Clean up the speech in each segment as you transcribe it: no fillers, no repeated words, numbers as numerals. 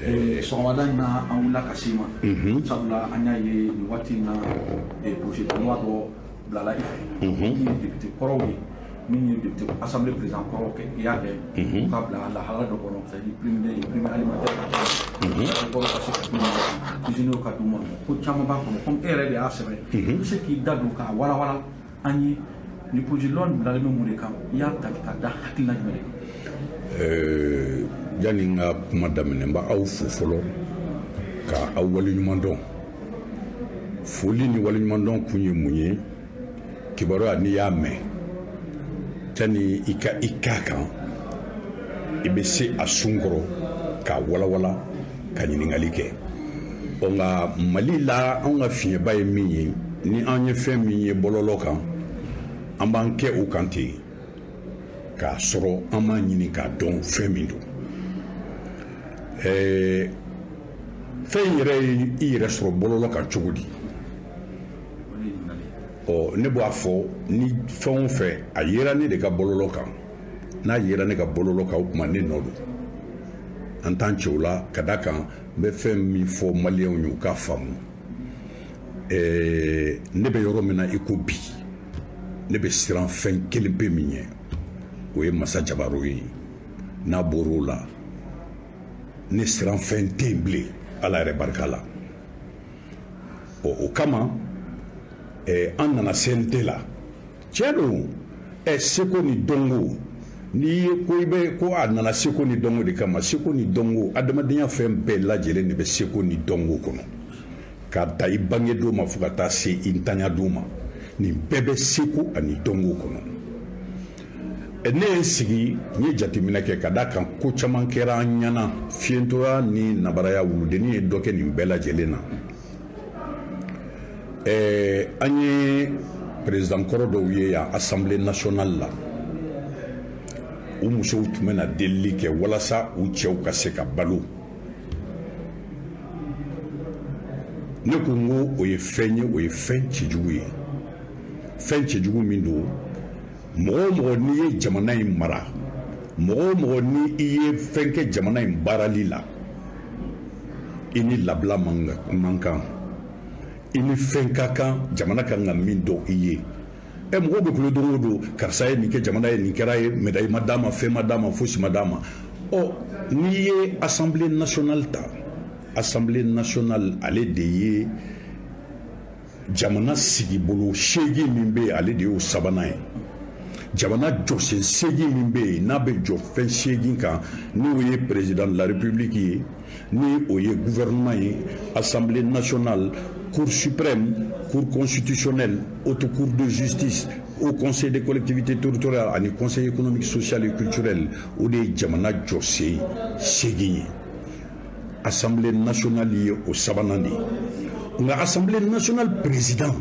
Sɔgɔmada in na, an wulila ka s'i ma, sabula an y'a ye nin waati in na, projet de loi dɔ bilala i fɛ, min ye député kɔrɔw ye, min ye député assemblée président kɔrɔw kɛ, i y'a kɛ u ka bila lahala dɔ kɔnɔ, c'est à dire prime de prime alimentaire ka kɔrɔ ka se ka d'u ma, cuisinier ka d'u ma, ko caman b'a kɔnɔ. Comme e yɛrɛ de y'a sɛbɛn, i bɛ se k'i da don k'a walawala an ye, ni projet de loi bilalen bɛ mun de kan? I y'a ta ka da hakilina jumɛn de kan? Yanni n ka kuma daminɛ, n b'aw fo fɔlɔ ka aw waleɲuman dɔn. Foli ni waleɲuman dɔn kun ye mun ye? Kibaruya, n'i y'a mɛn, yanni i ka i k'a kan, i bɛ se a sun kɔrɔ k'a walawala, ka ɲininkali kɛ. Ɔ, nka Mali la, anw ka fiɲɛba ye min ye, ni an ye fɛn min ye bɔlɔlɔ kan, an b'an kɛ o kan ten, k'a sɔrɔ an m'a ɲini k'a dɔn fɛn min don. Fɛn in yɛrɛ ye i yɛrɛ sɔrɔ bɔlɔlɔ kan cogo di? Ɔ, ne b'a fɔ, ni fɛn o fɛn a yera ne de ka bɔlɔlɔ kan, n'a yera ne ka bɔlɔlɔ kan, o tuma ne nɔ don. An t'an cɛw la, ka da kan n bɛ fɛn min fɔ maliyɛnw ye, u k'a faamu. Ne bɛ yɔrɔ min na i ko bi, ne bɛ siran fɛn kelen pe min ɲɛ, o ye masa jabaro ye. N'a bɔr'o la, ne siran fɛn tɛ yen bilen, Ala yɛrɛ barika la. Ɔ, o kama an nana CNT la. Tiɲɛ don, seko ni dɔnko, n'i ye ko i bɛ ko a nana seko ni dɔnko de kama. Seko ni dɔnko, adamadenya fɛn bɛɛ lajɛlen de bɛ seko ni dɔnko kɔnɔ, k'a ta i bangedon ma fo ka taa se i ntanyadon ma, nin bɛɛ bɛ seko ani dɔnko kɔnɔ. Ne ye n sigi, n ye jateminɛ kɛ, ka d'a kan ko caman kɛra an ɲɛna, fiyentɔya ni nabaraya, wuludennin ye dɔ kɛ nin bɛɛ lajɛlen na. An ye président kɔrɔ dɔw ye yan Assemblée nationale la, u musow tun bɛna delili kɛ walasa u cɛw ka se ka balo. Ne ko n ko o ye fɛn ye, o ye fɛn cɛjugu ye, fɛn cɛjugu min don. Mɔgɔ o mɔgɔ n'i ye jamana in mara, mɔgɔ o mɔgɔ ni i ye fɛn kɛ jamana in baarali la, i ni labila man kan, i ni fɛn ka kan jamana kan ka min dɔn i ye. Mɔgɔw bɛ kulo don o don, karisa ye nin kɛ jamana ye, nin kɛra ye, médaille ma d'a ma, fɛn ma d'a ma, fosi ma d'a ma. Ɔ, n'i ye Assemblée nationale ta, Assemblée nationale, ale de ye jamana sigibolo 8 min bɛ yen, ale de y'o sabanan ye. Jamana jɔsen 8 min bɛ yen, n'a bɛ jɔ fɛn 8 kan, n'o ye président de la République ye, ni o ye gouvernement ye, Assemblée nationale, Cour suprême, Cour constitutionnelle, Haute cour de justice, Haut conseil des collectivités territoriales ani Conseil économique, social et culturel, o de ye jamana jɔsen 8 ye. Assemblée nationale ye o sabanan de ye. Nka Assemblée nationale président,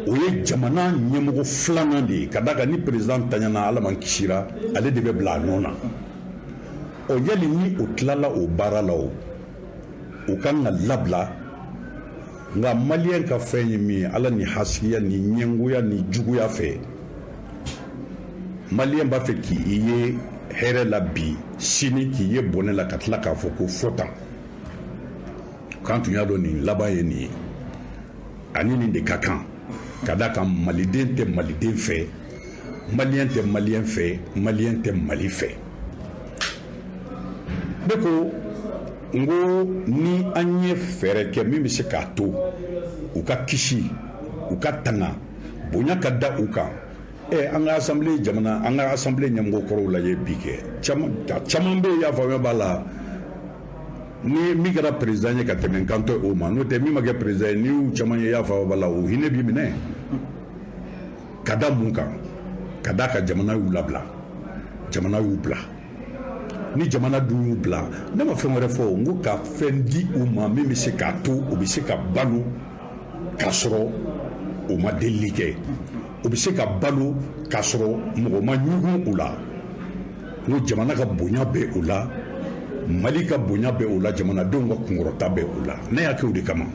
o ye jamana ɲɛmɔgɔ filanan de ye, ka d'a kan ni président taɲana, Ala man kisira, ale de bɛ bila a nɔ na. Ɔ, yali ni o tilala o baara la, o kan ka labila. Nka maliyɛn ka fɛn ye min ye, Ala ni hasigiya ni ɲɛngoya ni juguya fɛ, maliyɛn b'a fɛ k'i ye hɛrɛ la bi, sini k'i ye bɔnɛ la, ka tila k'a fɔ ko fɔ tan k'an tun y'a dɔn nin laban ye nin ye, ani nin de ka kan. Ka d'a kan maliden tɛ maliden fɛ, maliyɛn tɛ maliyɛn fɛ, maliyɛn tɛ Mali fɛ. Ne ko n ko ni an ye fɛɛrɛ kɛ min bɛ se k'a to u ka kisi, u ka tanga, bonya ka da u kan. An ka assemblée jamana, an ka assemblée ɲɛmɔgɔ kɔrɔw lajɛ bi, kɛ caman caman bɛ yen, y'a faamuya b'a la, ni min kɛra président ye ka tɛmɛ, n kan tɛ o ma, n'o tɛ min ma kɛ président ye, n'i y'u caman ye, y'a faamuya b'a la, o hinɛ b'i minɛ. Ka da mun kan? Ka d'a kan jamana y'u labila, jamana y'u bila. Ni jamana dun y'u bila, ne ma fɛn wɛrɛ fɔ, n ko ka fɛn di u ma min bɛ se k'a to u bɛ se ka balo k'a sɔrɔ u ma delili kɛ, u bɛ se ka balo k'a sɔrɔ mɔgɔ ma ɲugun u la. N ko jamana ka bonya bɛ u la, Mali ka bonya bɛ u la, jamanadenw ka kunkɔrɔta bɛ u la. Ne y'a kɛ o de kama.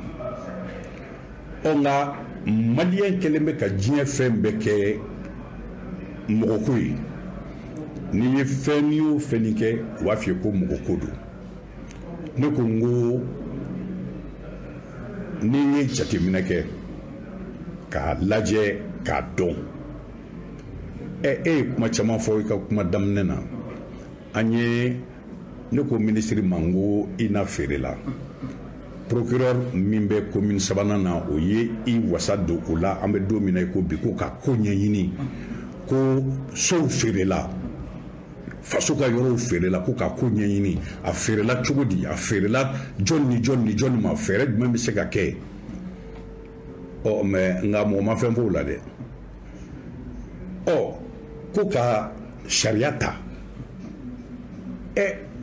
Ɔ, nka maliyɛn kɛlen bɛ ka diɲɛ fɛn bɛɛ kɛ mɔgɔko ye. N'i ye fɛn, n'i y'o fɛn kɛ, u b'a f'i ye ko mɔgɔko don. Ne ko n ko ni n ye jateminɛ kɛ k'a lajɛ k'a dɔn, e ye kuma caman fɔ i ka kuma daminɛ na. An ye ne ko minisiri ma n ko i na feere la, procureur min bɛ commune sabanan na, o ye i wasa don o la. An bɛ don min na i ko bi, ko ka ko ɲɛɲini, ko sow feerela, faso ka yɔrɔw feerela, ko ka ko ɲɛɲini, a feerela cogo di, a feerela jɔn ni jɔn ni jɔn ma, fɛɛrɛ jumɛn bɛ se ka kɛ? Ɔ mais nka mɔgɔ ma fɛn fɔ o la dɛ. Ɔ ko ka sariya ta,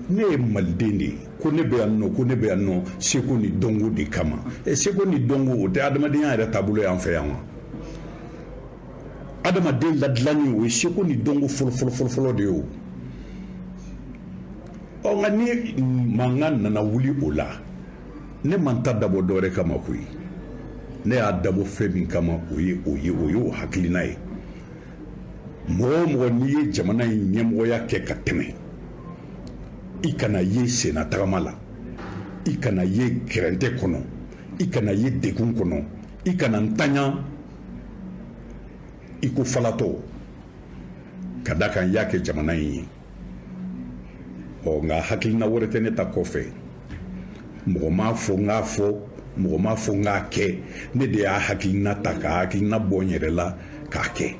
ne ye maliden de ye, ko ne bɛ yan nɔ, ko ne bɛ yan nɔ seko ni dɔnko de kama. Seko ni dɔnko, o tɛ adamadenya yɛrɛ taabolo y'an fɛ yan wa? Adamaden ladilanni, o ye seko ni dɔnko fɔlɔ fɔlɔ fɔlɔ fɔlɔ de ye o. Ɔ nka ni mankan nana wuli o la, ne man ta dabɔ dɔwɛrɛ kama koyi. Ne y'a dabɔ fɛn min kama, o ye o ye o ye o hakilina ye. Mɔgɔ o mɔgɔ n'i ye jamana in ɲɛmɔgɔya kɛ ka tɛmɛ, i kana ye senna tagama la, i kana ye gɛrɛntɛ kɔnɔ, i kana ye degun kɔnɔ, i kana ntanya i ko falatɔ, ka da kan i y'a kɛ jamana in ye. Ɔ nka hakilina wɛrɛ tɛ ne ta kɔfɛ. Mɔgɔ m'a fɔ n k'a fɔ, mɔgɔ m'a fɔ n k'a kɛ, ne de y'a hakilina ta k'a hakilina bɔ n yɛrɛ la k'a kɛ.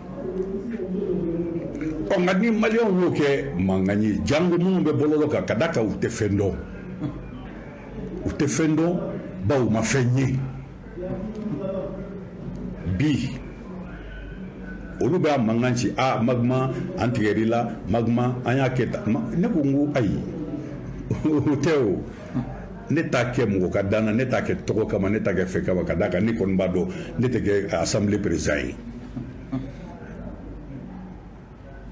Ɔ nka ni maliyɛnw y'o kɛ mankan ye, jango minnu bɛ bɔlɔlɔ kan, ka da kan u tɛ fɛn dɔn, u tɛ fɛn dɔn, bawo u ma fɛn ye. Bi olu bɛ a mankan ci, a Magma an tigɛr'i la, Magma an y'a kɛ tan. Ne ko n ko ayi, o tɛ o. Ne t'a kɛ mɔgɔ ka dan na, ne t'a kɛ tɔgɔ kama, ne t'a kɛ fɛn kama, ka d'a kan ne kɔni b'a dɔn ne tɛ kɛ assemblée président ye.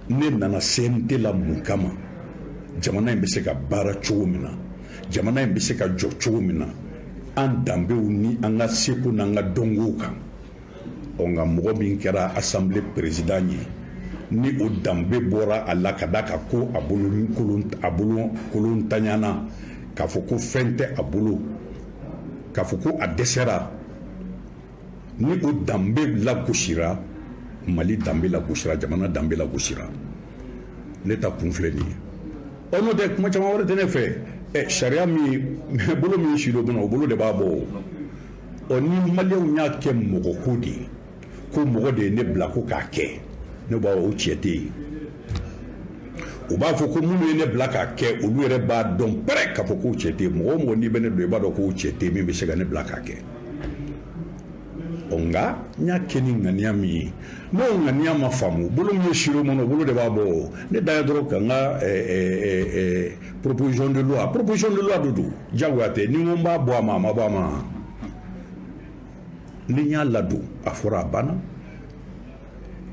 Ne nana CNT la mun kama? Jamana in bɛ se ka baara cogo min na, jamana in bɛ se ka jɔ cogo min na, an danbew ni an ka seko n'an ka dɔnkow kan. Ɔ nka mɔgɔ min kɛra assemblée président ye, ni o danbe bɔra a la, ka d'a kan ko a bolo kolon, a bolo kolon tanyana, k'a fɔ ko fɛn tɛ a bolo, k'a fɔ ko a dɛsɛra, ni o danbe lagosira, Mali danbe lagosira, jamana danbe lagosira. Ne ta kun filɛ nin ye. Ɔ n'o tɛ, kuma caman wɛrɛ tɛ ne fɛ. Sariya min bolo min si dɔ bɛ na, o bolo de b'a bɔ. Ɔ ni maliyɛnw y'a kɛ mɔgɔ ko de ye, ko mɔgɔ de ye ne bila ko k'a kɛ, ne b'a o tiɲɛ tɛ yen. U b'a fɔ ko minnu ye ne bila k'a kɛ, olu yɛrɛ b'a dɔn pɛrɛ k'a fɔ k'o cɛ tɛ yen. Mɔgɔ o mɔgɔ n'i bɛ ne dɔn, i b'a dɔn k'o cɛ tɛ yen min bɛ se ka ne bila k'a kɛ. Ɔ nka n y'a kɛ ni ŋaniya min ye, n'o ŋaniya ma faamu, bolo min ye siro mɔnɔ, o bolo de b'a bɔ. Ne da ye dɔrɔn ka n ka proposition de loi, proposition de loi de don, diyagoya tɛ. Ni n ko n b'a bɔ a ma, a ma bɔ a ma. Ni n y'a ladon, a fɔra, a banna.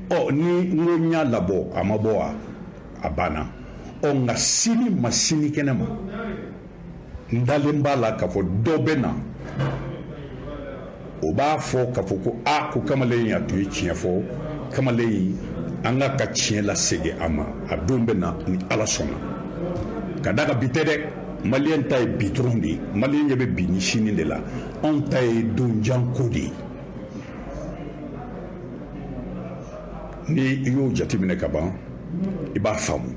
Ɔ ni n ko n y'a labɔ, a ma bɔ, a banna. Ɔ nka sini ma sini kɛnɛ ma, n dalen b'a la k'a fɔ dɔ bɛ na, o b'a fɔ k'a fɔ ko a ko kamalen in a tun ye tiɲɛ fɔ, kamalen in an ka tiɲɛ lasegin a ma. A don bɛ na ni Ala sɔnna. Ka d'a kan bi tɛ dɛ, maliyɛn ta ye bi dɔrɔn de ye. Maliyɛn ɲɛ bɛ bi ni sini de la, anw ta ye donjan ko de ye. Ni i y'o jateminɛ ka ban, i b'a faamu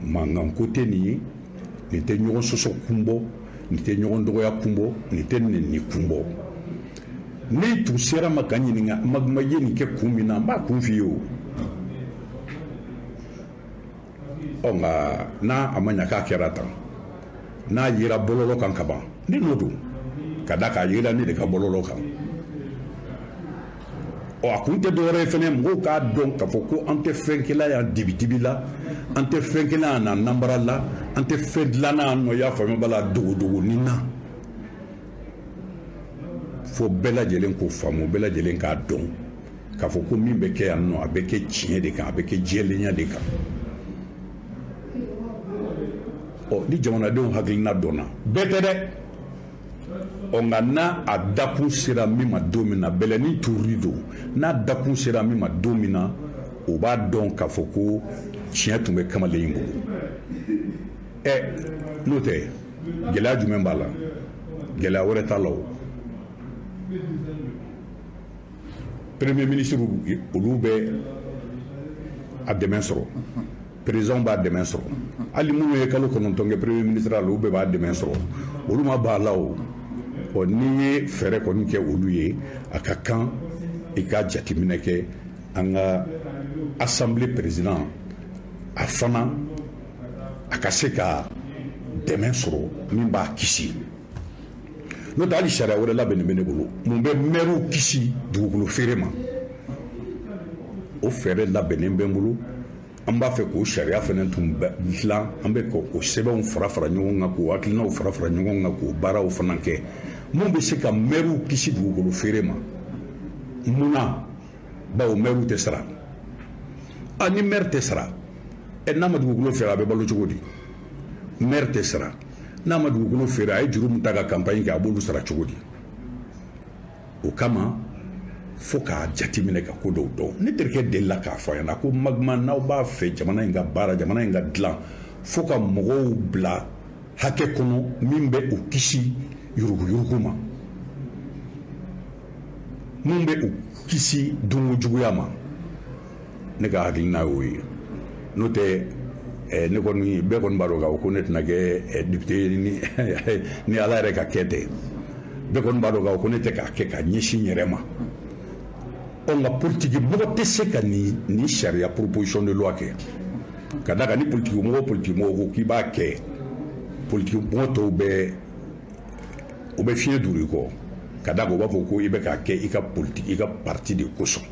mankan ko tɛ nin ye, nin tɛ ɲɔgɔn sɔsɔ kun bɔ, nin tɛ ɲɔgɔn dɔgɔya kun bɔ, nin tɛ nɛni kun bɔ. Ne tun sera ma ka ɲininka Magma ye nin kɛ kun min na, n b'a kun f'i ye o. Ɔ nka n'a a ma ɲa k'a kɛra tan, n'a yera bɔlɔlɔ kan ka ban, ne n'o don, ka d'a kan a yera ne de ka bɔlɔlɔ kan. Ɔ a kun tɛ dɔwɛrɛ ye fɛnɛ, mɔgɔw k'a dɔn k'a fɔ ko an tɛ fɛn kɛla yan dibidibi la, an tɛ fɛn kɛla yan na nanbara la, an tɛ fɛn dilanna yan nɔ, i y'a faamuya b'a la, dogodogonin na. Fo bɛɛ lajɛlen k'o faamu, bɛɛ lajɛlen k'a dɔn k'a fɔ ko min bɛ kɛ yan nɔ, a bɛ kɛ tiɲɛ de kan, a bɛ kɛ jɛlenya de kan. Ɔ ni jamanadenw hakilina dɔnna, bɛɛ tɛ dɛ. Ɔ nka n'a a dakun sera min ma don min na, bɛlɛnin turuli don, n'a dakun sera min ma don min na, o b'a dɔn k'a fɔ ko tiɲɛ tun bɛ kamalen in bolo. Ɛ n'o tɛ, Gɛlɛya jumɛn b'a la? Gɛlɛya wɛrɛ t'a la o. Premier ministre olu bɛ a dɛmɛ sɔrɔ, président b'a dɛmɛ sɔrɔ, hali minnu ye kalo 9 kɛ premier ministre la, olu bɛɛ b'a dɛmɛ sɔrɔ, olu ma ban a la o. Ɔ, n'i ye fɛɛrɛ kɔni kɛ olu ye, a ka kan i ka jateminɛ kɛ an ka assemblée président, a fana a ka se ka dɛmɛ sɔrɔ min b'a kisi. N'o tɛ, hali sariya wɛrɛ labɛnnen bɛ ne bolo mun bɛ mɛriw kisi dugukolo feere ma. O fɛɛrɛ labɛnnen bɛ n bolo. An b'a fɛ k'o sariya fana tun dilan. An bɛ k'o sɛbɛnw fara fara ɲɔgɔn kan, k'o hakilinaw fara fara ɲɔgɔn kan, k'o baaraw fana kɛ mun bɛ se ka mɛriw kisi dugukolo feere ma. Mun na? Bawo mɛriw tɛ sara. A ni maire tɛ sara, ɛ, n'a ma dugukolo feere, a bɛ balo cogo di? Maire tɛ sara, n'a ma dugukolo feere, a ye juru min ta ka campagne kɛ, a b'olu sara cogo di? O kama, fo k'a jateminɛ ka ko dɔw dɔn. Ne terikɛ delila k'a fɔ a ɲɛna ko Magma, n'aw b'a fɛ jamana in ka baara, jamana in ka dilan, fo ka mɔgɔw bila hakɛ kɔnɔ min bɛ u kisi yuruguyurugu ma, mun bɛ u kisi dunko juguya ma. Ne ka hakilina y'o ye. N'o tɛ, ne kɔni, bɛɛ kɔni b'a dɔn k'a fɔ ko ne tɛna kɛ député ni Ala yɛrɛ ka kɛ tɛ. Bɛɛ kɔni b'a dɔn k'a fɔ ko ne tɛ k'a kɛ ka ɲɛsin n yɛrɛ ma. Ɔ, nka politiki mɔgɔ tɛ se ka nin sariya proposition de loi kɛ, ka d'a kan ni politiki mɔgɔ ko k'i b'a kɛ, politiki mɔgɔ tɔw bɛ o bɛ fiɲɛ duuru i kɔ, ka d'a kan u b'a fɔ ko i bɛ k'a kɛ i ka politiki, i ka parti de kosɔn.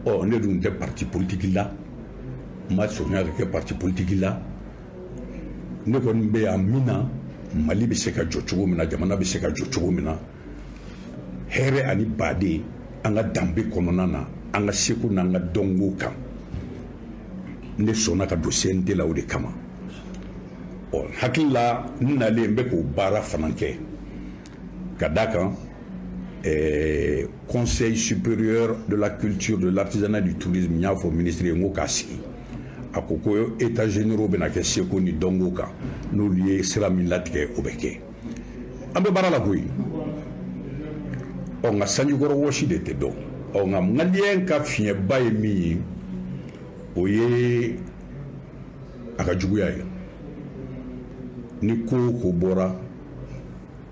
Ɔ, ne dun tɛ parti politique la, n ma surunya ka kɛ parti politique la. Ne kɔni bɛ yan min na, Mali bɛ se ka jɔ cogo min na, jamana bɛ se ka jɔ cogo min na, hɛrɛ ani baden, an ka danbe kɔnɔna na, an ka seko n'an ka dɔnko kan. Ne sɔnna ka don CNT la o de kama. Ɔ, hakili la, n nalen n bɛ k'o baara fana kɛ, ka d'a kan Conseil supérieur de la culture, de l'artisanat, du tourisme, n y'a fɔ ministre ye, n ko k'a sigi. A ko ko états généraux bɛna kɛ seko ni dɔnko kan, n'olu ye sira min latigɛ, o bɛ kɛ. An bɛ baara la koyi. Ɔ, nka sanjikɔrɔ wɔsi de tɛ dɔn. Ɔ, nka maliyɛn ka fiɲɛba ye min ye, o ye a ka juguya ye. Ni ko o ko bɔra,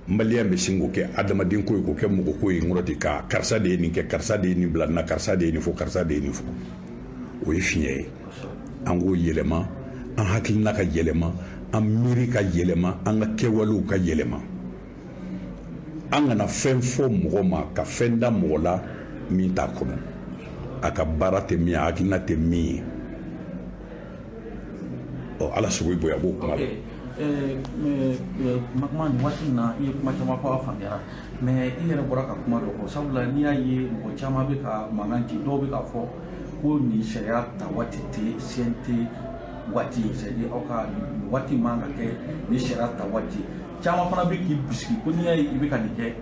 maliyɛn bɛ sin k'o kɛ adamaden ko ye, k'o kɛ mɔgɔ ko ye, n kɔrɔ ten, ka karisa de ye nin kɛ, karisa de ye nin bila nin na, karisa de ye nin fɔ, karisa de ye nin fɔ. O ye fiɲɛ ye. An k'o yɛlɛma, an hakilina ka yɛlɛma, an miiri ka yɛlɛma, an ka kɛwalew ka yɛlɛma. An kana fɛn fɔ mɔgɔ ma, ka fɛn da mɔgɔ la min t'a kɔnɔ, a ka baara tɛ min ye, a hakilina tɛ min ye. Ɔ, Ala sago i bonya b'o kuma la. Kuma nin waati in na, i ye kuma caman fɔ, a faamuyara, mais i yɛrɛ bɔra ka kuma dɔ fɔ, sabula n'i y'a ye mɔgɔ caman bɛ ka mankan ci, dɔw bɛ k'a fɔ ko nin sariya ta waati tɛ CNT waati ye, c'est à dire aw ka nin waati man ka kɛ nin sariya ta waati. Caman fana bɛ k'i bisigi ko n'i y'a ye i bɛ ka nin kɛ,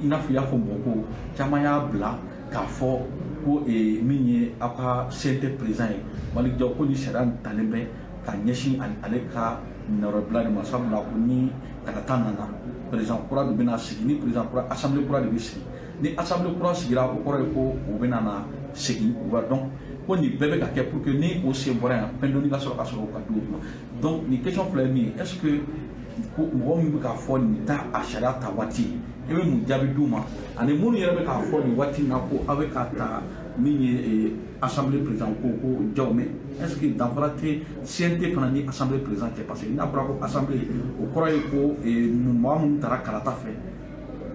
i n'a fɔ i y'a fɔ mɔgɔ ko caman y'a bila k'a fɔ ko min ye aw ka CNT président ye, Malick Diaw, ko nin sariya nin talen bɛ ka ɲɛsin ale ka nɔrɔbila de ma, sabula ko ni kalata nana, président kura de bɛna sigi. Ni président kura, assemblée kura de bɛ sigi. Ni assemblée kura sigira, o kɔrɔ ye ko u bɛna na segin u ka. Donc ko nin bɛɛ bɛ ka kɛ pour que ni o sen bɔra yan, fɛn dɔɔni ka sɔrɔ ka sɔrɔ u ka du o kunna. Donc nin question filɛ ye min ye, est ce que ko mɔgɔ min bɛ k'a fɔ nin ta a sariya ta waati ye, i bɛ mun jaabi d'u ma? Ani minnu yɛrɛ bɛ k'a fɔ nin waati in na ko aw bɛ ka ta min ye assemblée président ko Diaw, mais est ce que danfara tɛ CNT fana ni assemblée président cɛ? Parce que n'a fɔra ko assemblée, o kɔrɔ ye ko maa minnu taara kalata fɛ,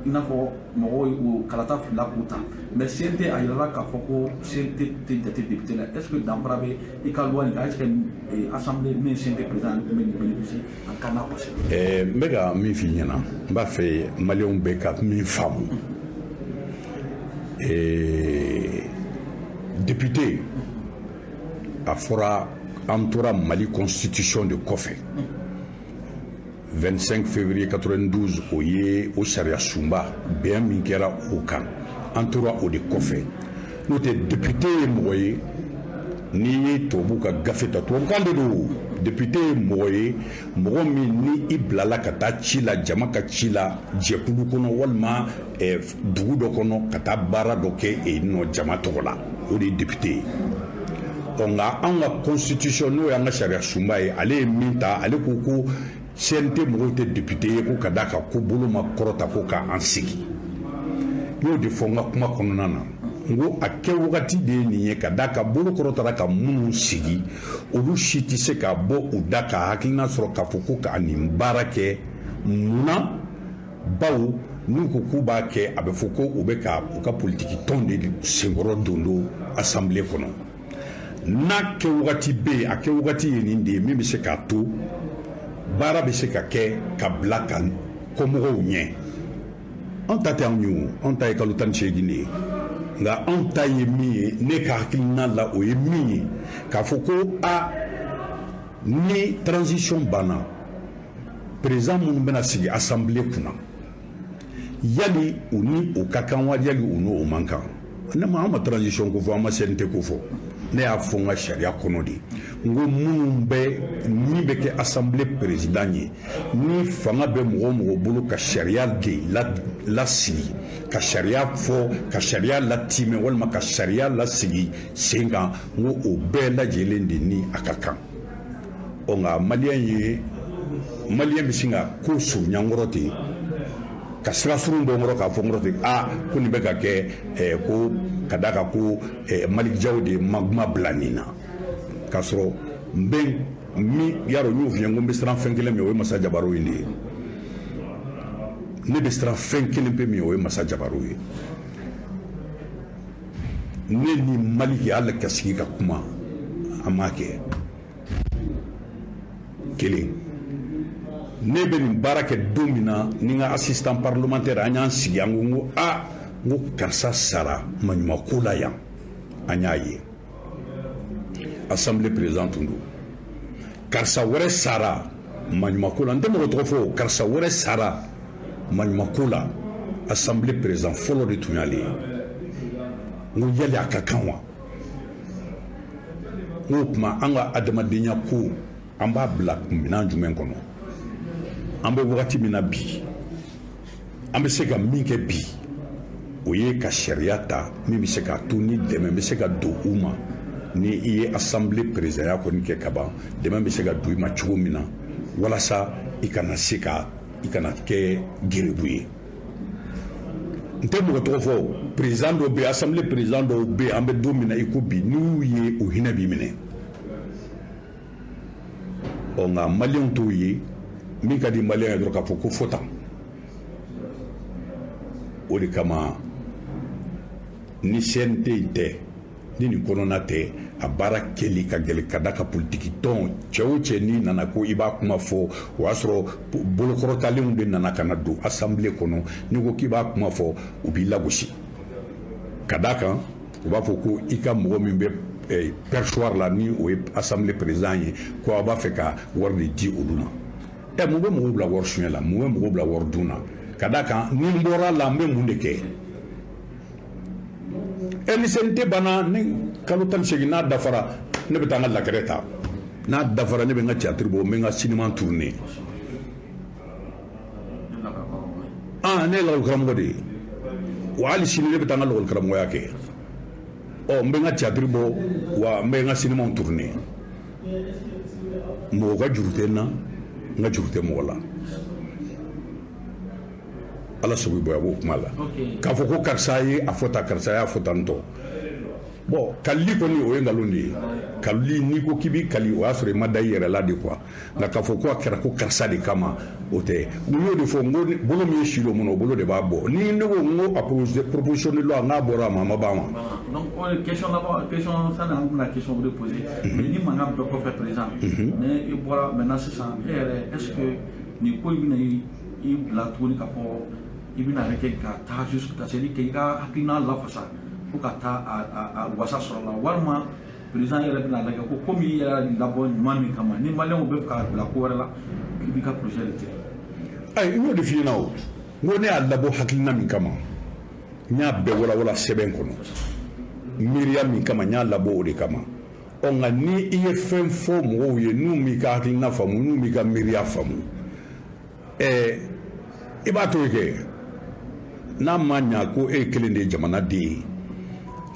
i n'a fɔ mɔgɔw o kalata filila k'u ta, mais CNT, a yirala k'a fɔ ko CNT tɛ jate député la. Est ce que danfara bɛ i ka loi nin kan? Est ce que assemblée min ye CNT président, ale tun bɛ nin bénéficier en cas n'a passé? N bɛ ka min f'i ɲɛna, n b'a fɛ maliyɛnw bɛ ka min faamu, député, a fɔra an tora Mali constitution de kɔfɛ. 25 février 92, o ye o sariya sunba bɛn min kɛra o kan, an tora o de kɔfɛ. N'o tɛ, député ye mɔgɔ ye, n'i ye tubabu ka gafe ta, tubabukan de don. Député ye mɔgɔ ye, mɔgɔ min ni i bilala ka taa ci la, jama ka ci la, jɛkulu kɔnɔ walima dugu dɔ kɔnɔ, ka taa baara dɔ kɛ yen nɔ jama tɔgɔ la, o de ye député ye. Ɔ, nka anw ka constitution, n'o y'an ka sariya sunba ye, ale ye min ta, ale ko ko CNT mɔgɔw tɛ député ye, ko ka d'a kan ko bolo ma kɔrɔta ko k'an sigi. N y'o de fɔ n ka kuma kɔnɔna na, n ko a kɛ wagati de ye nin ye, ka d'a kan bolo kɔrɔtara ka minnu sigi, olu si tɛ se ka bɔ u da ka hakilina sɔrɔ k'a fɔ ko ka nin baara kɛ. Munna? Bawo n'u ko k'u b'a kɛ, a bɛ fɔ ko u bɛ ka u ka politiki tɔn de senkɔrɔ don don assemblée kɔnɔ. N'a kɛ wagati bɛ yen, a kɛ wagati ye nin de ye, min bɛ se k'a to baara bɛ se ka kɛ ka bila ka kɔmɔgɔw ɲɛ. Anw ta tɛ anw ye o, anw ta ye kalo 18 de ye. Nka anw ta ye min ye, ne ka hakilina la, o ye min ye, k'a fɔ ko a ni transition banna, président minnu bɛna sigi assemblée kunna, yali u ni o ka kan wa, yali u n'o man kan? Ne ma, an ma transition ko fɔ, an ma CNT ko fɔ. Ne y'a fɔ n ka sariya kɔnɔ de, n ko minnu bɛ, min bɛ kɛ assemblée président ye, ni fanga bɛ mɔgɔ o mɔgɔ bolo ka sariya de lasigi, ka sariya fɔ, ka sariya latimɛ walima ka sariya lasigi sen kan, n ko o bɛɛ lajɛlen de ni a ka kan. Ɔ, nka maliyɛn ye, maliyɛn bɛ sin ka ko surunya n kɔrɔ ten, ka sira surun dɔ kɔrɔ, k'a fɔ n kɔrɔ ten, a ko nin bɛ ka kɛ ko ka d'a kan ko Malick Diaw de ma kuma bila nin na, k'a sɔrɔ n bɛ min yarɔ, n y'o f'i ye, n ko n bɛ siran fɛn kelen min, o ye masa jabaru in de ye. Ne bɛ siran fɛn kelen pe min, o ye masa jabaru ye. Ne ni Malick hali ka sigi ka kuma, an m'a kɛ kelen. Ne bɛ nin baara kɛ don min na, ni n ka assistant parlementaire, an y'an sigi, an ko, n ko a, n ko karisa sara maɲumako la yan, an y'a ye assemblée président tun don. Karisa wɛrɛ sara maɲumako la, n tɛ mɔgɔ tɔgɔ fɔ, karisa wɛrɛ sara maɲumako la, assemblée président fɔlɔ de tun y'ale ye. N ko yali a ka kan wa? N ko tuma an ka adamadenya ko, an b'a bila minɛn jumɛn kɔnɔ? An bɛ wagati min na bi, an bɛ se ka min kɛ bi, o ye ka sariya ta min bɛ se k'a to ni dɛmɛ bɛ se ka don u ma. Ni i ye assemblée présidentya kɔni kɛ ka ban, dɛmɛ bɛ se ka don i ma cogo min na, walasa i kana se ka i kana kɛ gerebu ye. N tɛ mɔgɔ tɔgɔ fɔ, président dɔw bɛ yen, assemblée président dɔw bɛ yen, an bɛ don min na i ko bi, n'u y'u ye, u hinɛ b'i minɛ. Ɔ, nka maliyɛnw t'o ye. Min ka di maliyɛn ye dɔrɔn, k'a fɔ ko fɔ tan. O de kama, ni CNT in tɛ, ni nin kɔnɔna tɛ, a baara kɛli ka gɛlɛn, ka da ka politiki tɔn cɛ o cɛ n'i nana ko i b'a kuma fɔ, o y'a sɔrɔ bolokɔrɔtalenw de nana ka na don assemblée kɔnɔ. N'i ko k'i b'a kuma fɔ, u b'i lagosi, ka d'a kan u b'a fɔ ko i ka mɔgɔ min bɛ perchoir la, ni o ye assemblée président ye, ko aw b'a fɛ ka wari de di olu ma. Ɛ, mun bɛ mɔgɔw bila wari suɲɛ la? Mun bɛ mɔgɔw bila wari dun na? Ka d'a kan ni n bɔra la, n bɛ mun de kɛ? Ɛ, ni CNT banna, ni kalo 18 n'a dafara, ne bɛ taa n ka lakɛrɛ ta. N'a dafara, ne bɛ n ka théâtre bɔ, n bɛ n ka cinéma tourner. Ah, ne ye lakɔli karamɔgɔ de ye wa, hali sini ne bɛ taa n ka lakɔli karamɔgɔya kɛ. Ɔ, n bɛ n ka théâtre bɔ wa, n bɛ n ka cinéma tourner. Mɔgɔ ka juru tɛ n na, n ka juru tɛ mɔgɔ la. Ala sago i bonya b'o kuma la. K'a fɔ ko karisa ye a fɔ tan, karisa y'a fɔ tan tɔ, bon, kalili kɔni, o ye nkalon de ye. Kalili, n'i ko k'i b'i kali, o y'a sɔrɔ i ma da i yɛrɛ la de quoi. Nka k'a fɔ ko a kɛra ko karisa de kama, o tɛ. N y'o de fɔ, n ko bolo min ye si don mun na, o bolo de b'a bɔ. Ni ne ko n ko a proposition de loi, n'a bɔra a ma, a ma ban wa? Donc o ye question laban, question sani an bɛna question de poser, mais ni mankan bɛɛ kɔfɛ, président, ni i bɔra maintenant sisan, e yɛrɛ, est ce que nin ko in bɛna i bila tuguni k'a fɔ i bɛna kɛ ka taa jusqu'à c'est à dire que i ka hakilina lafasa fo ka taa a wasa sɔrɔ la, walima président yɛrɛ bɛna lajɛ ko komi i yɛrɛ labɔ ɲuman min kama, ni maliyɛnw bɛ fɛ k'a bila ko wɛrɛ la, i b'i ka projet de tigɛ? Ayi, n y'o de f'i ɲɛna o. N ko ne y'a labɔ hakilina min kama, n y'a bɛɛ walawala sɛbɛn kɔnɔ. Miiriya min kama n y'a labɔ, o de kama. Ɔ, nka ni i ye fɛn fɔ mɔgɔw ye, n'u m'i ka hakilina faamu, n'u m'i ka miiriya faamu, i b'a to yen kɛ. N'a ma ɲa ko e kelen de ye jamanaden ye,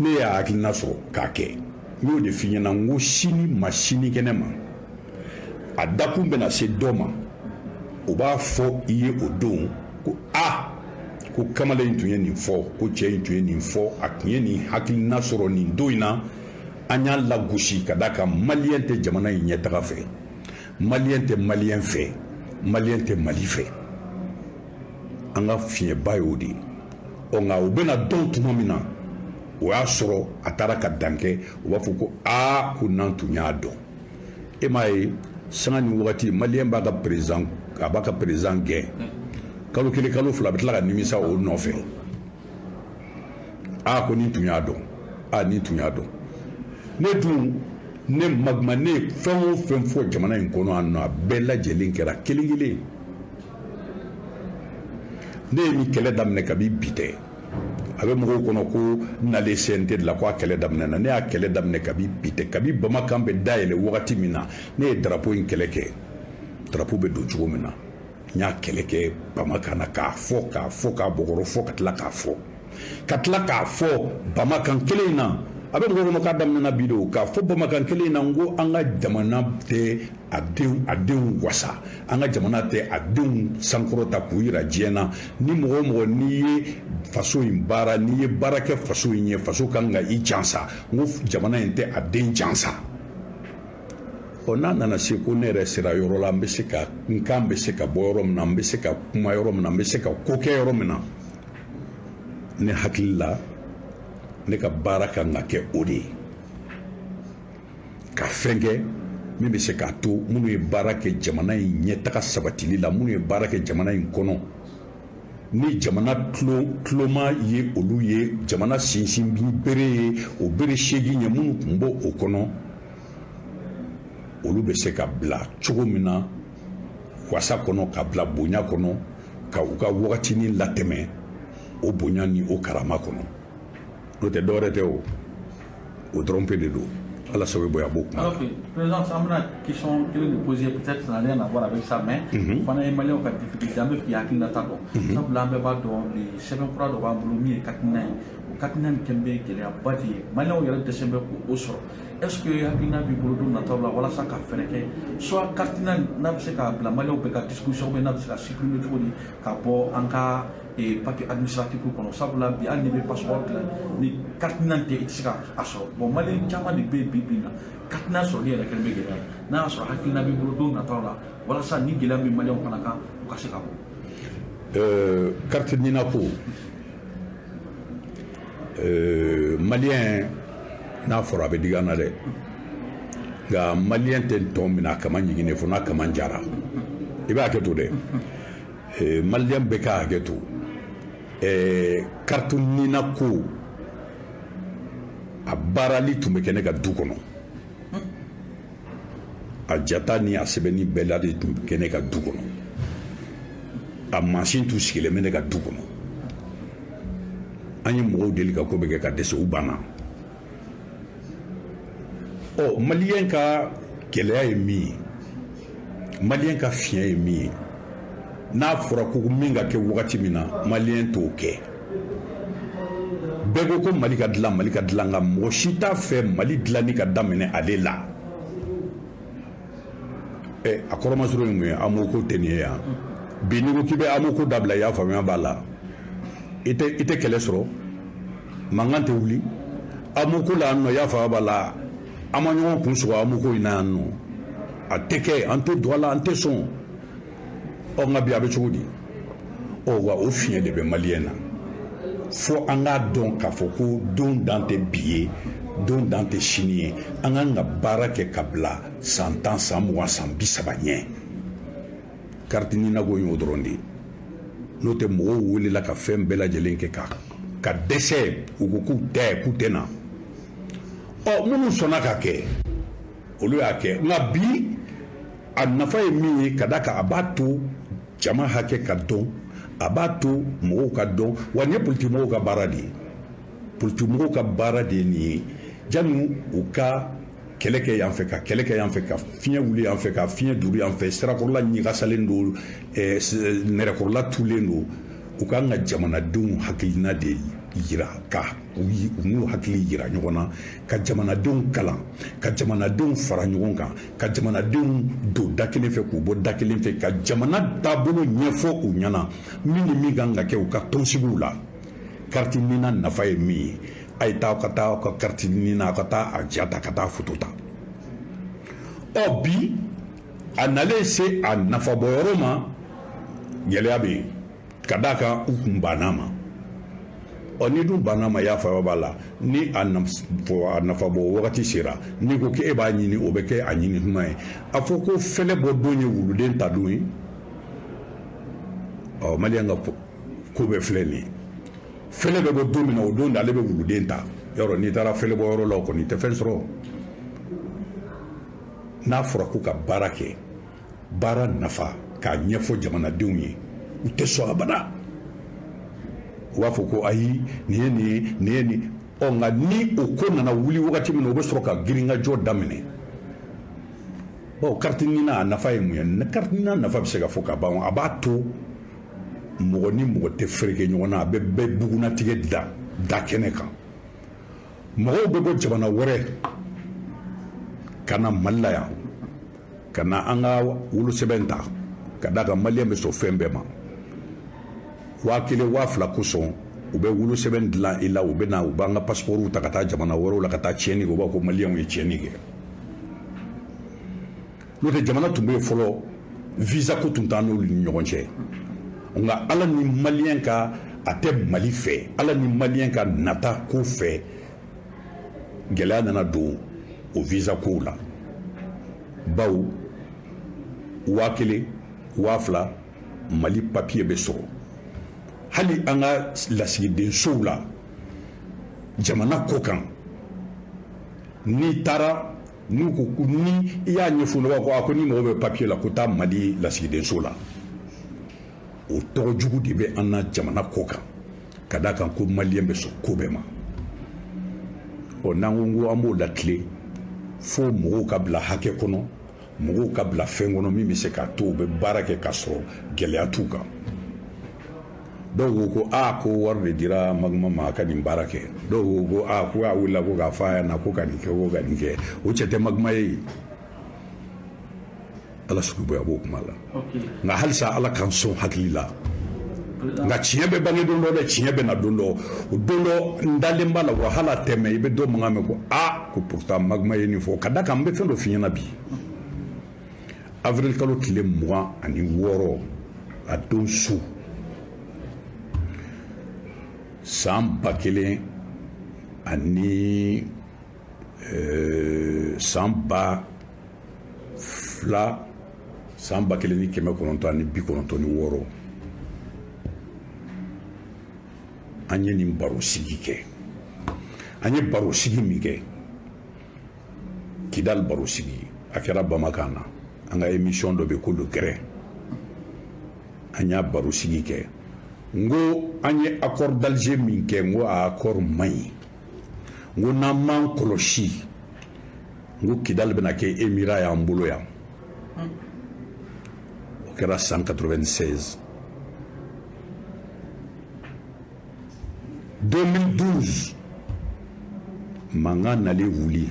ne y'a hakilina sɔrɔ k'a kɛ. N y'o de f'i ɲɛna, n ko sini ma sinikɛnɛ ma, a dakun bɛna se dɔ ma, o b'a fɔ i ye o don ko a ko kamalen in tun ye nin fɔ, ko cɛ in tun ye nin fɔ, a tun ye nin hakilina sɔrɔ nin don in na. An y'a lagosi ka d'a kan maliyɛn tɛ jamana in ɲɛtaga fɛ, maliyɛn tɛ maliyɛn fɛ, maliyɛn tɛ Mali fɛ. An ka fiɲɛba y'o de ye. Ɔ, nka u bɛna dɔn tuma min na, o y'a sɔrɔ a taara ka dan kɛ. U b'a fɔ ko aa, ko n'an tun y'a dɔn. E m'a ye, sanga ni wagati, maliyɛn b'a ka président, a b'a ka président gɛn, kalo 1, kalo 2, a bɛ tila ka nimisa o nɔfɛ. Aa, ko nin tun y'a dɔn, aa, nin tun y'a dɔn. Ne dun, ne Maguma, ne ye fɛn o fɛn fɔ jamana in kɔnɔ yan nɔ, a bɛɛ lajɛlen kɛra kelen kelen. Ne ye nin kɛlɛ daminɛ kabi bi tɛ. A bɛ mɔgɔw kɔnɔ ko nalen CNT de la ko a kɛlɛ daminɛna. Ne y'a kɛlɛ daminɛ kabi bi tɛ. Kabi Bamakan bɛ dayɛlɛ wagati min na, ne ye drapeau in kɛlɛ kɛ. Drapeau bɛ don cogo min na, n y'a kɛlɛ kɛ Bamakan na, k'a fɔ, k'a fɔ, k'a bɔgɔrɔ fɔ, ka tila k'a fɔ, ka tila k'a fɔ Bamakan kelen in na. A bɛ mɔgɔw kɔnɔ k'a daminɛna bi de o. K'a fɔ Bamakan kelen in na, n ko an ka jamana tɛ a denw wasa, an ka jamana tɛ a denw sankɔrɔta k'u yira diɲɛ na. Ni mɔgɔ o mɔgɔ, n'i ye faso in baara, n'i ye baara kɛ faso in ye, faso kan ka i jansa. N ko jamana in tɛ a den jansa. Ɔ, n'a nana se ko ne yɛrɛ sera yɔrɔ la, n bɛ se ka n kan bɛ se ka bɔ yɔrɔ min na, n bɛ se ka kuma yɔrɔ min na, n bɛ se ka ko kɛ yɔrɔ min na, ne hakili la, ne ka baara kan ka kɛ o de ye, ka fɛn kɛ min bɛ se k'a to minnu ye baara kɛ jamana in ɲɛtaga sabatili la, minnu ye baara kɛ jamana in kɔnɔ, ni jamana tuloma ye olu ye, jamana sinsin bere ye o bere 8 ye, minnu tun b'o o kɔnɔ, olu bɛ se ka bila cogo min na wasa kɔnɔ, ka bila bonya kɔnɔ, ka u ka wagatinin latɛmɛ o bonya ni o karama kɔnɔ. N'o tɛ dɔwɛrɛ tɛ, o o dɔrɔn pe de don. Ala sago bonya b'o kuma. Ok, président, an bɛna question kelen de poser, peut-être ça n'a rien à voir avec ça, mais fana ye maliyɛnw ka difficulté, an bɛ fɛ k'i hakilinata dɔn, sabula an bɛɛ b'a dɔn bi, sɛbɛn kura dɔ b'an bolo min ye carte NINA ye. O carte NINA nin kɛlen bɛ gɛlɛyaba de ye, maliyɛnw yɛrɛ dɛsɛ bɛ k'o sɔrɔ. Est ce que hakilina b'i bolo don nataw la walasa ka fɛɛrɛ kɛ, soit carte NINA n'a bɛ se ka bila maliyɛnw bɛɛ ka disposition, n'a bɛ se ka supprimer cogo di ka bɔ an ka papier administratif kɔnɔ? Sabula bi, hali n'i bɛ passeport dilan, ni carte NINA tɛ, i tɛ se ka a sɔrɔ. Bon, maliyɛn caman de bɛ yen bi bi in na, carte NINA sɔrɔli yɛrɛ kɛlen bɛ gɛlɛya ye. N'a y'a sɔrɔ hakilina b'i bolo don nataw la walasa ni gɛlɛya min maliyɛnw fana kan, u ka se ka bɔ. Carte NINA ko, maliyɛn n'a fɔra a bɛ digi an na dɛ, nka maliyɛn tɛ tɔn minɛ a kama ɲigin fo n'a kama jara. I b'a hakɛ to dɛ, maliyɛn bɛɛ ka hakɛ to. Carte NINA ko, a baarali tun bɛ kɛ ne ka du kɔnɔ. A jata ni a sɛbɛnni bɛɛ la de tun bɛ kɛ ne ka du kɔnɔ. A mansin tun sigilen bɛ ne ka du kɔnɔ. An ye mɔgɔw deli ka ko bɛ kɛ ka dɛsɛ, u banna. Ɔ, maliyɛn ka gɛlɛya ye min ye, maliyɛn ka fiɲɛ ye min ye, n'a fɔra ko min ka kɛ wagati min na, maliyɛn t'o kɛ. Bɛɛ ko ko Mali ka dilan, Mali ka dilan, nka mɔgɔ si t'a fɛ Mali dilanni ka daminɛ ale la. Ɛ, a kɔrɔmasuru ye mun ye? AMO ko tɛ nin ye yan bi. N'i ko k'i bɛ AMO ko dabila, i y'a faamuya b'a la, i tɛ kɛlɛ sɔrɔ, mankan tɛ wuli AMO ko la yan nɔ. I y'a faamuya b'a la, an ma ɲɔgɔn kun sɔgɔ AMO ko in na yan nɔ, a tɛ kɛ, an tɛ don a la, an tɛ sɔn. Ɔ, nka bi a bɛ cogo di? Ɔ, wa o fiɲɛ de bɛ maliyɛn na, fo an k'a dɔn k'a fɔ ko don dan tɛ bi ye, don dan tɛ sini ye. An kan ka baara kɛ ka bila san 10, san 20, san 30 ɲɛ. Carte NINA ko y'o dɔrɔn de ye. N'o tɛ, mɔgɔw welela ka fɛn bɛɛ lajɛlen kɛ ka dɛsɛ, u ko k'u tɛ, k'u tɛ na. Ɔ, minnu sɔnna ka kɛ, olu y'a kɛ. Nka bi, a nafa ye min ye, ka d'a kan a b'a to jama hakɛ ka dɔn, a b'a to mɔgɔw ka dɔn. Wa nin ye politikimɔgɔw ka baara de ye, politikimɔgɔw ka baara de ye nin ye, janni u ka kɛlɛ kɛ yan fɛ, ka kɛlɛ kɛ yan fɛ, ka fiɲɛ wuli yan fɛ, ka fiɲɛ duuru yan fɛ, sirakɔrɔla ɲigasalen don, nɛrɛkɔrɔla tulen don. U k'an ka jamanadenw hakilina de yira, ka u n'u hakili yira ɲɔgɔn na, ka jamanadenw kalan, ka jamanadenw fara ɲɔgɔn kan, ka jamanadenw don da kelen fɛ k'u bɔ da kelen fɛ, ka jamana taabolo ɲɛfɔ u ɲɛna, min ni min kan ka kɛ u ka tɔnsigiw la. Carte NINA nafa ye min ye, a ye taa aw ka taa aw ka carte NINA, aw ka taa a ja ta, ka taa foto ta. Ɔ bi a nalen se a nafabɔyɔrɔ ma, gɛlɛya bɛ yen ka d'a kan u kun banna ma. Ɔ n'i dun banna ma, y'a fa b'a la, ni a nafabɔ wagati sera, n'i ko k'e b'a ɲini, o bɛ kɛ a ɲini kuma ye. A fɔ ko fɛlɛ bɔ don ye wuluden ta don ye. Ɔ maliyɛn ka ko bɛɛ filɛ nin ye. Fɛlɛ bɛ bɔ don min na, o don de ale bɛ wuluden ta. Yɔrɔ n'i taara fɛlɛ bɔ yɔrɔ la, o kɔni tɛ fɛn sɔrɔ. N'a fɔra ko ka baara kɛ, baara nafa k'a ɲɛfɔ jamanadenw ye, u tɛ sɔn abada. U b'a fɔ ko ayi, nin ye nin ye, nin ye nin. Ɔ nka ni o ko nana wuli wagati min na, u bɛ sɔrɔ ka girinkajɔ daminɛ. Bon, carte NINA a nafa ye mun ye? Carte NINA nafa bɛ se ka fɔ ka ban. A b'a to mɔgɔ ni mɔgɔ tɛ fereke ɲɔgɔn na, a bɛ bɛɛ bugunnatigɛ da kɛnɛ kan. Mɔgɔw bɛ bɔ jamana wɛrɛ ka na Mali la yan, ka na an ka wolosɛbɛn ta, ka d'a kan maliyɛn bɛ sɔn fɛn bɛɛ ma. 1000, 2000 kosɔn u bɛ wolosɛbɛn dilan i la, u bɛ na u b'an ka passeport ta ka taa jamana wɛrɛw la ka taa tiɲɛni kɛ, u b'a fɔ ko maliyɛnw ye tiɲɛni kɛ. N'o tɛ, jamana tun bɛ yen fɔlɔ, visa ko tun t'an n'olu ni ɲɔgɔn cɛ. Nka ala ni maliyɛn ka a tɛ Mali fɛ, ala ni maliyɛn ka nata ko fɛ, gɛlɛya nana don o visa kow la. Bawo 1000, 2000 Mali papier bɛ sɔrɔ hali an ka lasigidensow la jamana kɔ kan. N'i taara, n'u ko, ni i y'a ɲɛfɔ, u b'a fɔ ko ni mɔgɔ bɛ papier la, ko taa Mali lasigidenso la. O tɔgɔ jugu de bɛ an na jamana kɔ kan, ka d'a kan ko maliyɛn bɛ sɔn ko bɛɛ ma. Ɔ n'an ko an b'o latilen, fo mɔgɔw ka bila hakɛ kɔnɔ, mɔgɔw ka bila fɛn kɔnɔ min bɛ se k'a to u bɛ baara kɛ k'a sɔrɔ gɛlɛya t'u kan. Dɔw ko ko aa, ko wari de dira Magma ma a ka nin baara kɛ. Dɔw ko ko aa, ko a wulila ko k'a fɔ a ɲɛna ko ka nin kɛ, ko ka nin kɛ. O cɛ tɛ Magma ye. Ala sugu bɔ a b'o kuma la. Nka halisa ala k'an sɔn hakili la. Nka tiɲɛ bɛ bange don dɔ dɛ, tiɲɛ bɛ na don dɔ. O don dɔ n dalen b'a la wa, hali a tɛmɛ i bɛ dɔ mankan mɛn ko aa, ko pourtant Magma ye nin fɔ. Ka d'a kan n bɛ fɛn dɔ f'i ɲɛna bi. Avril kalo tile 26, a don su, san ba kelen ani san ba fila, san 1996, an ye nin baro sigi kɛ. An ye baro sigi min kɛ, Kidal baro sigi, a kɛra Bamakan na. An ka émission dɔ bɛ ko Le Gré, an y'a baro sigi kɛ. N ko an ye accord d'Alger min kɛ, n ko a accord man ɲi. N ko n'an m'an kɔlɔsi, n ko Kidal bɛna kɛ émirat y'an bolo yan. O kɛra san 96. 2012 mankan nalen wuli,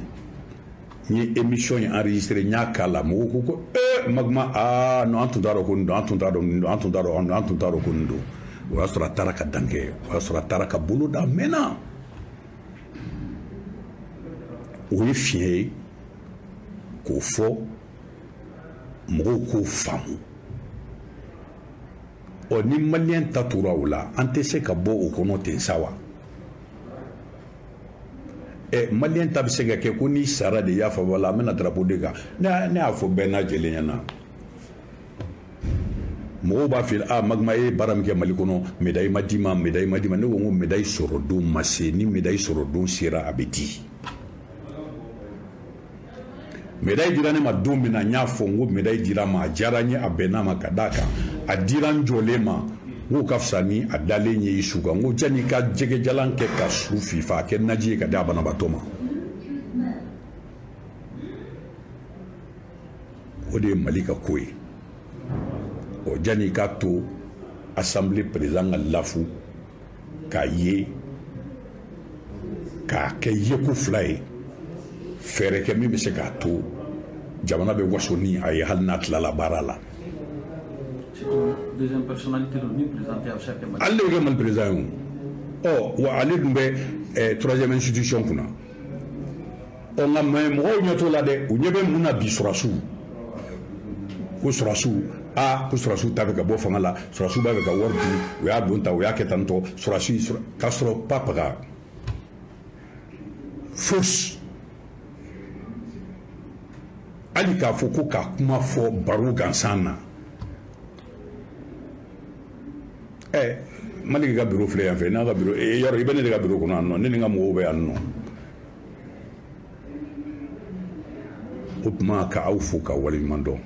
n ye émission in enregistré, n y'a k'a la. Mɔgɔw ko ko ee, Magma, aa non, an tun t'a dɔn ko nin don, an tun t'a dɔn nin don, an tun t'a dɔn, an tun t'a dɔn ko nin don. O y'a sɔrɔ a taara ka dan kɛ, o y'a sɔrɔ a taara ka bolo da mɛnna. O ye fiɲɛ ye k'o fɔ mɔgɔw k'o faamu. Ɔ ni maliyɛn ta tora o la, an tɛ se ka bɔ o kɔnɔ ten sa wa? Ɛ maliyɛn ta bɛ se ka kɛ ko n'i sara de, i y'a fɔ wala an bɛna drapeau de kan. Ne y'a fɔ bɛɛ n'a jɛlen ɲɛna. Mɔgɔw b'a f'i a Magma ye baara min kɛ Mali kɔnɔ, médaille ma d'i ma, médaille ma d'i ma. Ne ko n ko médaille sɔrɔ don ma se. Ni médaille sɔrɔ don sera, a bɛ di. Médaille dira ne ma don min na, n y'a fɔ n ko médaille dira n ma, a diyara n ye, a bɛnna ma, ka d'a kan a dira n jɔlen ma. N k'o ka fisa ni a dalen ye i su kan. N ko janni i ka jɛgɛjalan kɛ ka su fifa, a kɛ naji ye ka di a banabaatɔ ma. O de ye Mali ka ko ye. Ɔ, janni i k'a to assemblée président ka lafu k'a ye k'a kɛ yeko fila ye, fɛɛrɛ kɛ min bɛ se k'a to jamana bɛ waso ni a ye, hali n'a tilala baara la. Deuxième personnalité don ni président tɛ, a bɛ se ka kɛ Mali. Ale de bɛ kɛ Mali président ye o. Ɔ wa, ale dun bɛ troisième institution kunna. Ɔ, nka mais mɔgɔw ɲɛ t'o la dɛ. U ɲɛ bɛ mun na bi? Sɔrɔsiw ko, sɔrɔsiw, aa, ko sɔrɔsiw ta bɛ ka bɔ fanga la, sɔrɔsiw b'a fɛ ka wari dun, u y'a don ta, u y'a kɛ tan tɔ, sɔrɔsi k'a sɔrɔ papaga fosi. Hali k'a fɔ ko ka kuma fɔ baro gansan na. Ɛ, Maliki ka bureau filɛ yan fɛ, n'a ka bureau yɔrɔ, i bɛ ne de ka bureau kɔnɔ yan nɔ, ne ni n ka mɔgɔw bɛ yan nɔ. O tuma, ka aw fo ka waleɲuman dɔn.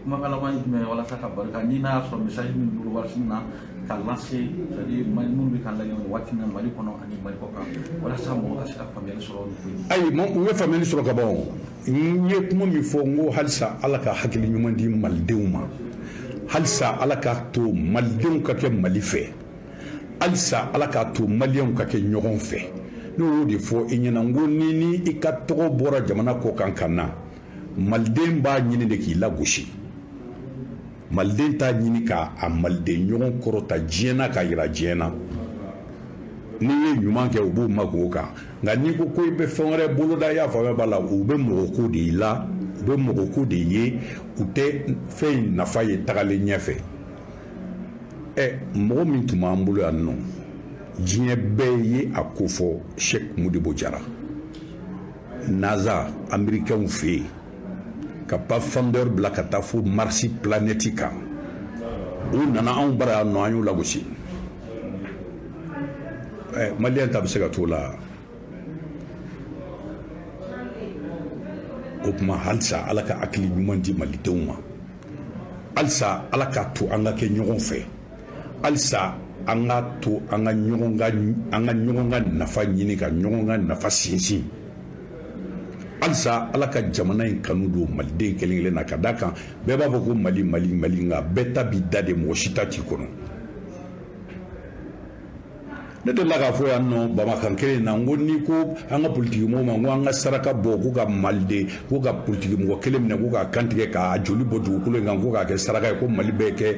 Kumakan laban ye jumɛn ye walasa ka barika, ni n'a y'a sɔrɔ message min bolo waati min na ka lancer, c'est à dire minnu bɛ k'an lajɛ waati min na Mali kɔnɔ ani Mali kɔ kan, walasa mɔgɔ ka se ka faamuyali sɔrɔ nin ko in? Ayi, u ye faamuyali sɔrɔ ka ban. O n ye kuma min fɔ, n ko halisa Ala ka hakili ɲuman di malidenw ma, halisa Ala k'a to malidenw ka kɛ Mali fɛ, halisa Ala k'a to maliyɛnw ka kɛ ɲɔgɔn fɛ. Ne y'o de fɔ i ɲɛna, n ko ni i ka tɔgɔ bɔra jamana kɔ kan ka na, maliden b'a ɲini de k'i lagosi. Maliden t'a ɲini k'a maliden ɲɔgɔn kɔrɔta diɲɛ na, k'a yira diɲɛ na. N'i ye ɲuman kɛ, u b'u mako o kan. Nka n'i ko ko i bɛ fɛn wɛrɛ boloda, i y'a faamuya b'a la, u bɛ mɔgɔ ko de i la, u bɛ mɔgɔ ko de ye, u tɛ fɛn in nafa ye tagalen ɲɛfɛ. Ɛ, mɔgɔ min tun b'an bolo yan nɔ, diɲɛ bɛɛ ye a ko fɔ, Cheick Modibo Diarra, NASA américains fɛ yen, ka Pathfinder bila ka taa fo Mars planète kan, u nana anw bara yan nɔ, an y'u lagosi. Ɛ, maliyɛn ta bɛ se ka t'o la? O tuma, halisa Ala ka hakili ɲuman di malidenw ma, halisa Ala k'a to an ka kɛ ɲɔgɔn fɛ, halisa an ka to an ka ɲɔgɔn ka nafa ɲini, ka ɲɔgɔn ka nafa sinsin, halisa Ala ka jamana in kanu don maliden kelen kelen na. Ka d'a kan, bɛɛ b'a fɔ ko Mali, Mali, Mali, nka bɛɛ ta b'i da de, mɔgɔ si ta t'i kɔnɔ. Ne delila k'a fɔ yan nɔ Bamakan kelen in na, n ko n'i ko an ka politiki mɔgɔw ma ko an ka saraka bɔ, ko ka maliden, ko ka politiki mɔgɔ kelen minɛ, ko k'a kantigɛ, k'a joli bɔ dugukolo in kan, ko k'a kɛ saraka ye, ko Mali bɛ kɛ,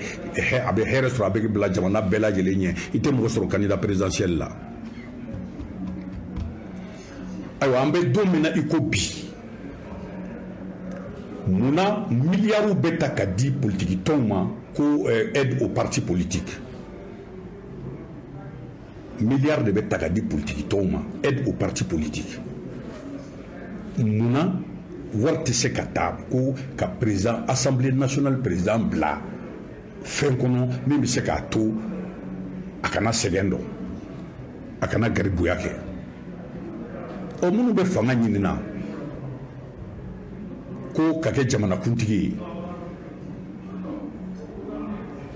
a bɛ hɛrɛ sɔrɔ, a bɛ bila jamana bɛɛ lajɛlen ɲɛ, i tɛ mɔgɔ sɔrɔ candidat présidentiel la. Ayiwa, an bɛ don min na i ko bi, munna miliyariw bɛ ta ka di politiki tɔnw ma ko aide au parti politique? Milliards de bɛ ta ka di politiki tɔnw ma, aide au parti politique. Munna wari tɛ se ka taa ko ka président assemblée nationale président bila fɛn kɔnɔ min bɛ se k'a to a kana sɛgɛn dɔn, a kana garibuya kɛ? Ɔ, minnu bɛ fanga ɲini na ko ka kɛ jamanakuntigi ye,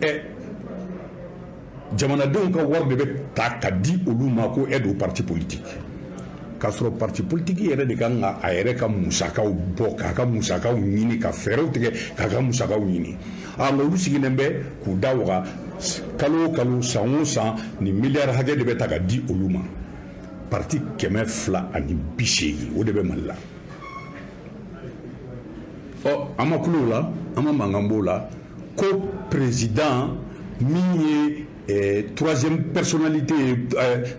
ɛ, jamanadenw ka wari de bɛ ta ka di olu ma ko aide au parti politique, k'a sɔrɔ parti politique yɛrɛ de kan ka a yɛrɛ ka musakaw bɔ, k'a ka musakaw ɲini, ka fɛɛrɛw tigɛ k'a ka musakaw ɲini. A, nka olu sigilen bɛ k'u da waga, kalo o kalo, san o san, nin miliyari hakɛ de bɛ ta ka di olu ma. Parti 280, o de bɛ Mali la. Ɔ, an ma kulo la, an ma mankan b'o la ko président min ye troisième personnalité ye,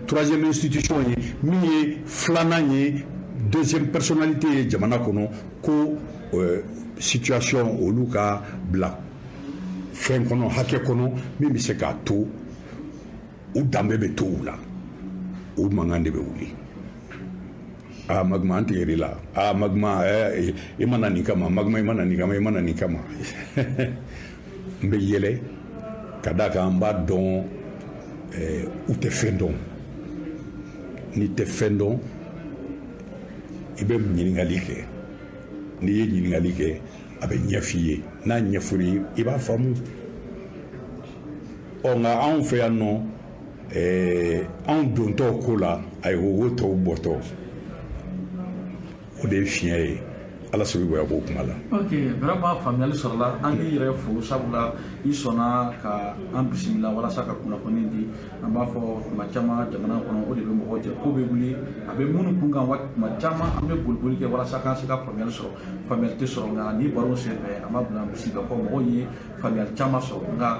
troisième institution ye, min ye filanan ye, deuxième personnalité ye jamana kɔnɔ, ko situation olu ka bila fɛn kɔnɔ, hakɛ kɔnɔ min bɛ se k'a to u danbe bɛ to u la, o mankan de bɛ wuli. Aa, Magma, an tigɛr'i la. Aa, Magma, i ma na nin kama. Magma, i ma na nin kama, i ma na nin kama. N bɛ yɛlɛ ka d'a kan, an b'a dɔn u tɛ fɛn dɔn. N'i tɛ fɛn dɔn, i bɛ ɲininkali kɛ. N'i ye ɲininkali kɛ, a bɛ ɲɛf'i ye. N'a ɲɛfɔr'i ye, i b'a faamu. Ɔ, nka anw fɛ yan nɔ, anw dontɔ ko la, ayiwa, wo tɔw bɔtɔ, o de ye fiɲɛ ye. Ala sago bonya b'o kuma la. Ok, vraiment faamuyali sɔrɔla. An k'i yɛrɛ fo, sabula i sɔnna ka an bisimila walasa ka kunnafoni di. An b'a fɔ tuma caman, jamana kɔnɔ, o de bɛ mɔgɔw jɛ, ko bɛ wuli a bɛ minnu kun kan. Waati tuma caman, an bɛ boliboli kɛ walasa k'an se ka faamuyali sɔrɔ, faamuyali tɛ sɔrɔ. Nka ni baro senfɛ, an b'a bila an bisimila fɔ mɔgɔw ye faamuyali caman sɔrɔ. Nka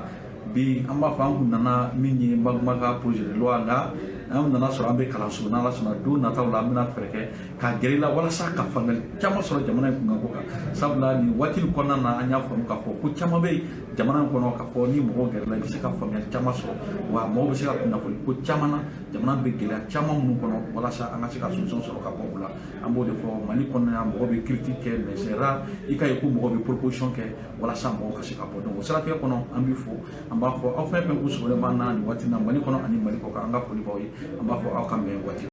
bi, an b'a fɔ an kun nana min ye, Magma ka projet de loi, nka an nana sɔrɔ an bɛ kalanso. N'Ala sɔnna, don nataw la, an bɛna fɛɛrɛ kɛ ka gɛrɛ i la walasa ka faamuyali caman sɔrɔ jamana in kunkanko kan, sabula nin waati in kɔnɔna na, an y'a faamu k'a fɔ ko caman bɛ yen jamana in kɔnɔ, k'a fɔ ni mɔgɔw gɛrɛla, i bɛ se ka faamuyali caman sɔrɔ, wa mɔgɔw bɛ se ka kunnafoni ko caman na jamana bɛ gɛlɛya caman minnu kɔnɔ, walasa an ka se ka solution sɔrɔ ka bɔ o la. An b'o de fɔ, Mali kɔnɔna yan, mɔgɔw bɛ critique kɛ, mais c'est rare i ka ye ko mɔgɔw bɛ proposition kɛ walasa mɔgɔw ka se ka bɔ. Donc o siratigɛ kɔnɔ, an b'i fo. An b'a fɔ aw fɛn fɛn k'u sɔgɔlen b'an na nin waati in na, Mali kɔnɔ ani Mali kɔ kan, an ka foli b'aw ye. An b'a fɔ aw ka mɛn waati.